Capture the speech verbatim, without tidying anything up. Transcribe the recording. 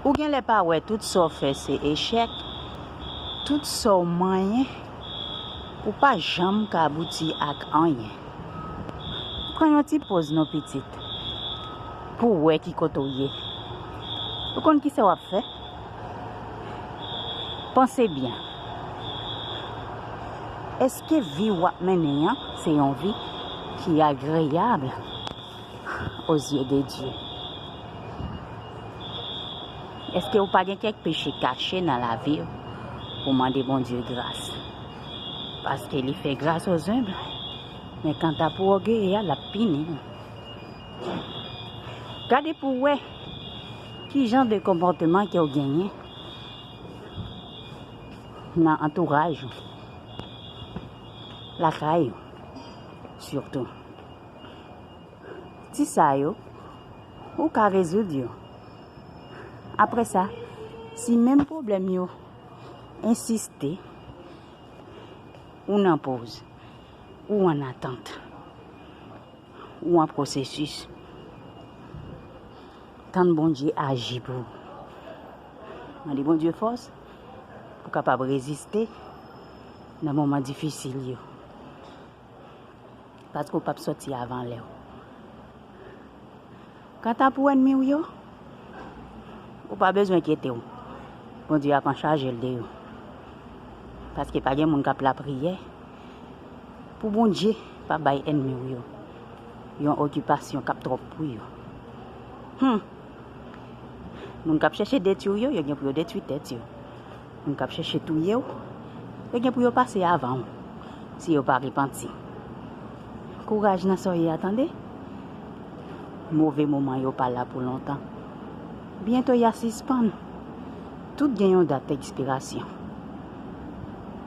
Ou genlè pa wè tout sa w fè se echèk, tout sa w manyen, ou pa janm ka abouti ak anyen. Pran yon ti poz non pitit, pou w wè ki kote w ye. Ou konn kisa w ap fè? Panse byen. Èske vi w ap mennen an se yon vi ki agreyab aux yeux de Dieu? Èske ou pa gen kèk peche kache nan lavi w pou mande Bondye gras? Paske li fè gras aux humbles, men kanta pou ògeye a, l ap pini w. Gade pou w wè ki jan de konpòteman ke w genyen nan antouraj ou, lakay ou, sitou. Ti sa yo, ou ka rezoud yo. Apre sa, si menm pwoblèm yo ensiste, ou nan poz, ou an atant, ou an pwosesis, tann Bondye aji pou ou. Mande Bondye fòs pou w kapab reziste nan moman difisil yo. Paske w p ap sòti avan lè w. Kanta pou ènmi w yo, ou pa bezwen enkyete w. Bondye ap an chaje l de yo. Paske pa gen moun k ap lapriyè pou Bondye pa bay ènmi w yo yon okipasyon k ap twòp pou yo. Hmm. Moun k ap chèche detwi w yo, yo gen pou yo detwi tèt yo. Moun k ap chèche touye w, yo gen pou yo pase avan w, si yo pa repanti. Kouraj nan sa w ye a, tande. Move moman yo pa la pou lontan. Byento y a sispann. Tout gen yon dat ekspirasyon.